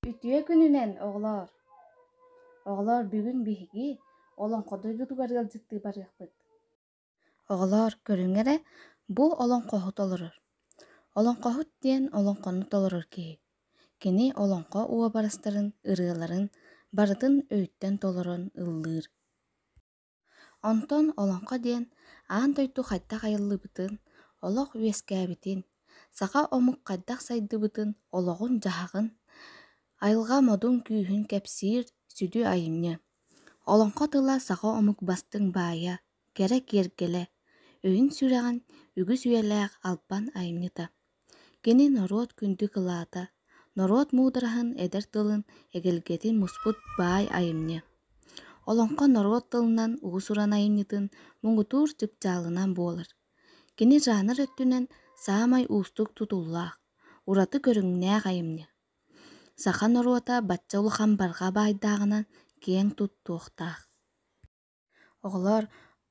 Үтүө күнүнэн, оҕолоор! Оҕолоор, бүгүн биһиги олоҥхо дойдутугар ыалдьыттыы барыахпыт. Оҕолоор, көрүҥ эрэ, бу олоҥхоһут олорор. Олоҥхоһут диэн олоҥхону толорор киһи. Кини олоҥхо уобарастарын, ырыаларын барытын өйүттэн толорон ыллыыр. Онтон олоҥхо диэн аан дойду хайдах айыллыбытын, олох үөскээбитин, саха омук хайдах сайдыбытын, олоҕун-дьаһаҕын, айылҕа модун күүһүн кэпсиир сүдү айымньы. Олоҥхо тыла саха омук бастыҥ баайа, кэрэ киэргэлэ, өйүн-сүрэҕин үгүс үйэлээх албан айымньыта. Кини норуот күндү кылаата, норуот муудараһын эдэр тылын эгэлгэтин муспут баай айымньы. Олоҥхо норуот тылынан уус-уран айымньытын муҥутуур чыпчаалынан буолар. Кини жанр өттүнэн саамай уустук тутуллаах, ураты көрүҥнээх айымньы. Саха норуота бачча улахан барҕа баайдааҕынан киэҥ туттуохтаах. Оҕолоор,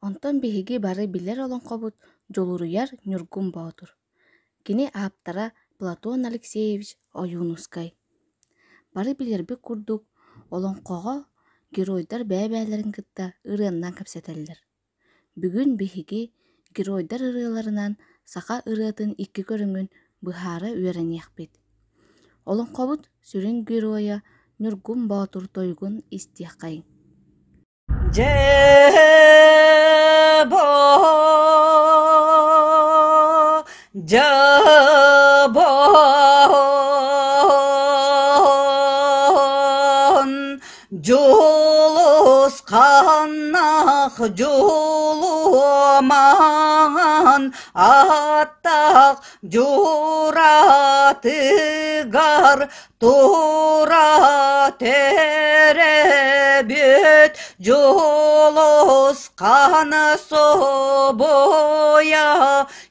онтон биһиги бары билэр олоҥхобут Дьулуруйар Ньургун Боотур. Кини ааптара Платон Алексеевич Ойуунускай. Бары билэрбит курдук, олоҥхоҕо геройдар бэйэ-бэйэлэрин кытта ырыаннан кэпсэтэллэр. Бүгүн биһиги геройдар ырыаларынан саха ырыатын икки көрүҥүн быһаара үөрэниэхпит. Олоҥхобут сүрүн геройа Ньургун Боотур тойугун истиэххэйиҥ. Дьэ-бо, дьэ-бон, дьулусханнах дьулумаҥан аттах дьуратыгар Тура төрөбүт дьулусхан собуйа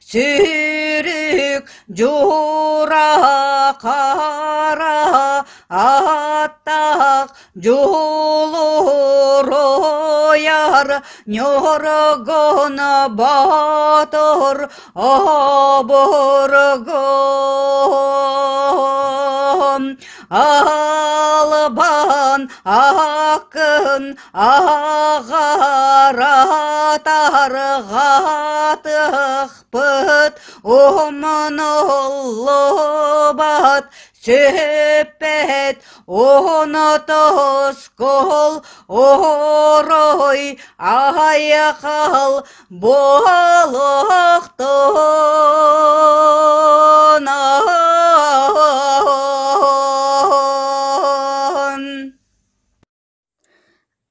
сүүрүк дьура хара аттаах дьулуруйар Ньургун Боотур обургу Албан акын аҕара тарҕатыахпыт умнуллубат сүппэт Онотоскол орой айхал буолуохтун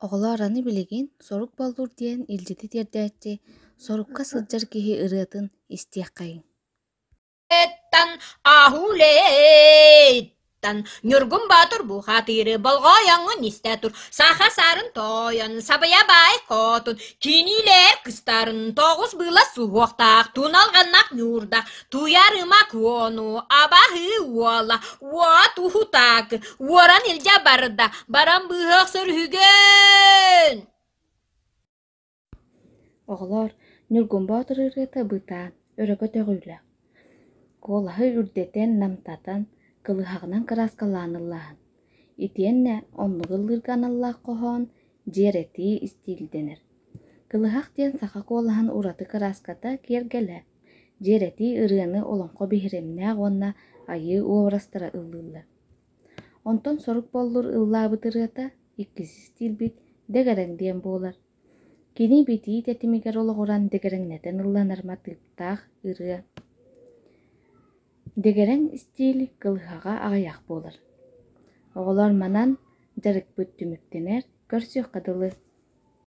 Оҕолоор, аны билигин Сорук Боллур диэн илдьити тиэрдээччи сорукка сылдьар киһи ырыатын истиэххэйиҥ. Аһулейтан Ньургун Боотур бухатыыры болҕойоҥҥун истэ тур, саха саарын тойон, сабыйа баай хотун, кинилэр кыстарын тоҕус быыла суһуохтаах, туналҕаннах ньуурдах, туйарыма куону, абаһыы уола, уот уһутаак, уоран илдьэ барда, баран быыһыах сөрүһүгэн. Оҕолоор, Ньургун Боотур ырыата бытаан, өрө көтөҕүүлээх, куолаһы үрдэтэн, намтатан, кылыһаҕынан кырааскалаан ыллааһын. Итиэннэ оннук ыллыырга аналлаах хоһоон дьиэрэтии истиилдэнэр. Кылыһах диэн саха куолаһын ураты кырааската, киэргэлэ. Дьиэрэтии ырыаны олоҥхо биһирэмнээх уонна айыы уобарастара ыллыыллар. Онтон Сорук Боллур ыллаабыт ырыата иккис истиилбит дэгэрэҥ диэн буолар. Кини битии тэтимигэр олоҕуран дэгэрэҥнэтэн ылланар матыыптаах ырыа. Дэгэрэҥ истиил кылыһаҕа аҕыйах буолар. Оҕолор манан дьарыкпыт түмүктэнэр, көрсүөххэ дылы.